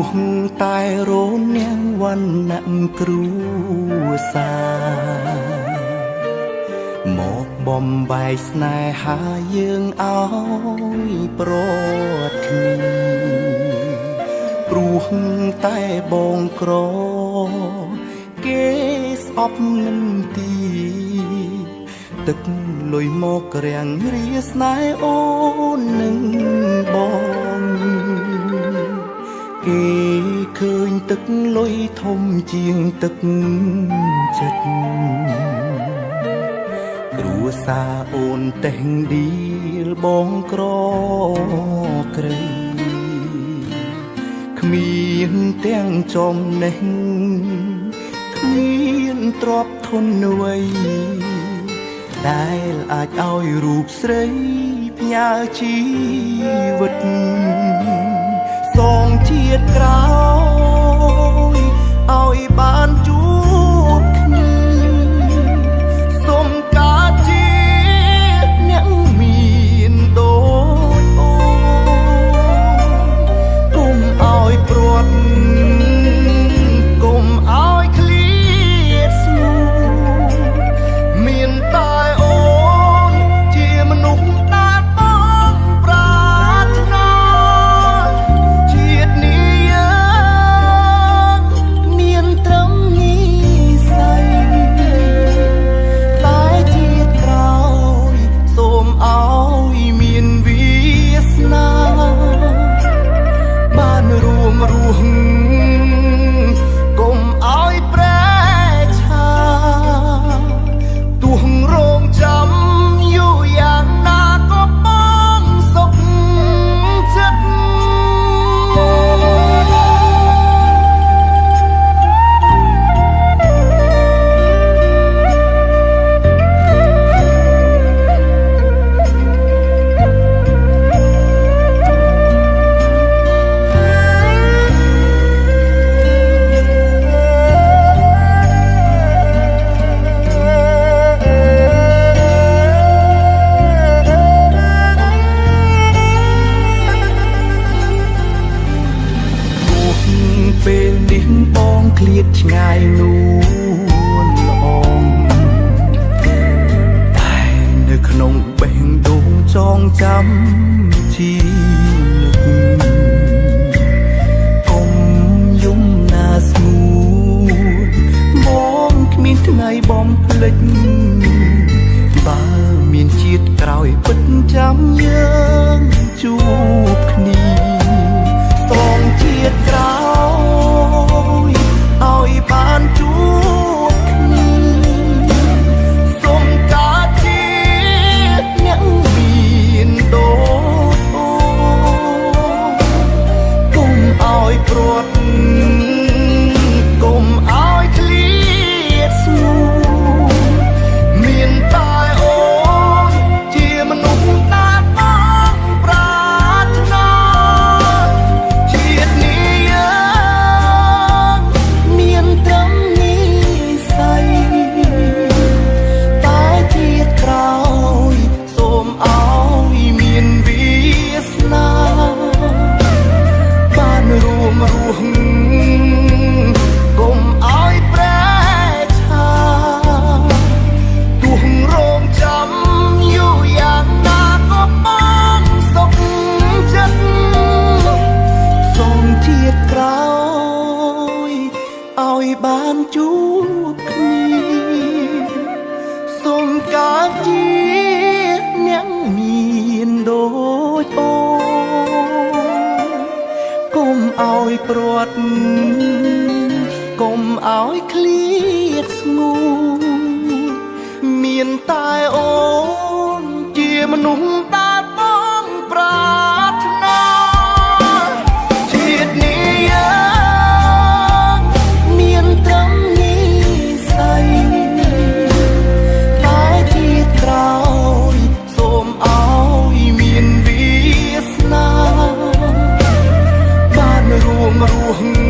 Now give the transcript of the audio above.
ោះតែរនាងវណ្ណៈគ្រួសារមកបំបែកស្នេហាយើងឲ្យប្រត់គ្នាព្រោះតែបងក្រគេស្អប់នឹងទីទឹកលុយមករាំងរាស្នេហ៍អូននឹងបងគេឃើញទឹកលុយធំជាងទឹកចិត្តគ្រួសារអូនតេះឌីលបងក្រក្រៃគ្មានទាំងចំណេះគ្មានទ្រព្យធនអ្វីដែលអាចឲ្យរូបស្រីផ្ញើជីវិតសងជាតិក្រោយឲ្យបានជួបគ្នាសូមកើតជាអ្នកមានដូចអូនគុំឲ្យព្រាត់គុំឲ្យឃ្លាតស្ងួនមានតែអូនជាមនុស្សដែលបងប្រាថ្នាជាតិនេះយើងមានត្រឹមនិស័យតែជាតិក្រោយសូមឲ្យមានវាសនាបានរួមរស់គុំឲ្យប្រែឆាទោះរងចាំយូរយ៉ាងណាក៏បងសុខចិត្តពេលនេះបងឃ្លាតឆ្ងាយនួនល្អងតែនៅក្នុងបេះដូងចងចាំជីនិចកុំយំណាស្ងួនបងគ្មានថ្ងៃបំភ្លេចបើមានជាតិក្រោយពិតចាំយើងជួបគ្នាសងជាតិក្រោយឲ្យបានជួបគ្នាសូមកើតជាអ្នកមានដូចអូនគុំឲ្យព្រាត់គុំឲ្យឃ្លាតស្ងួនមានតែអូនជាមនុស្សដែលបងប្រាថ្នាជាតិនេះយើងមានត្រឹមនិស័យតែជាតិក្រោយសូមឲ្យមានវាសនាបានរួមរស់គុំឲ្យប្រែឆាទោះរងចាំយូរយ៉ាងណាក៏បងសុខចិត្តសូមជាតិក្រោយឲ្យបានជួបគ្នាសូមកើតជាអ្នកមានដូចអូនគុំឲ្យព្រាត់គុំឲ្យឃ្លាតស្ងួនមានតែអូនជាមនុស្សដែលបងប្រាថ្នាជាតិនេះយើងមានត្រឹមនិស័យតែជាតិក្រោយសូមឲ្យមានវាសនាបានរួមរស់